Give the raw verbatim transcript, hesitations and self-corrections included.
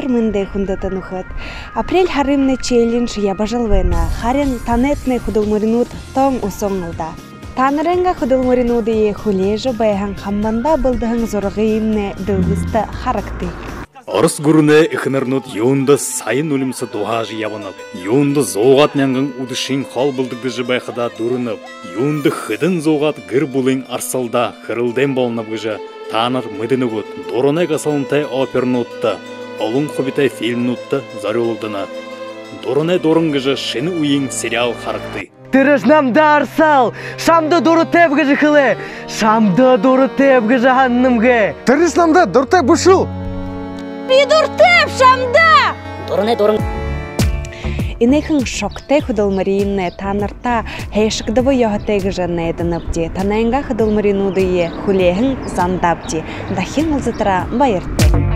Мэндэ, хүндэтэ нүхэд! Апрель һарымнай челлендж ябажал байна. Харин танайтнай хүдэлмэринүүд тон үсөөн лэ даа. Таанарайнгаа хүдэлмэринүүдые хүлеэжэ байһан хамбанда бэлдэһэн зурагымнай дэлгэстэ харагты. Ород гүрэнэй эхэнэрнүүд юундэ сая нулимса дуһаажа ябанаб? Юундэ зуугаад мянган үдэшын хоол бэлдэгдэжэ байхадаа дүрэнэб? Юундэ хэдэн зуугаад гэр бүлын арсалдаа, хэрэлдээн болоноб гэжэ таанар мэдэнэ гүт? Дуранай гасалантай опернуудта, олон хубитай фильмнүүдтэ зорюулагдана. Дуранай дуран гэжэ шэнэ үеын сериал харагты. Тэрэш намда арсаал, шамда дуратайб гэжэ хэлээ. Шамда дуратайб гэжэ һананам гээ. Тэрэш намда дуратай бэшэл. Би дуратайб шамда. Дуранай дуран. Энэхэн шогтой хүдэлмэринүүднай таанарта һайшаагдаба ёһотой гэжэ найданабди. Танайнгаа хүдэлмэринүүдые хүлеэһэн зандаабди. Дахин уулзатараа баяртай.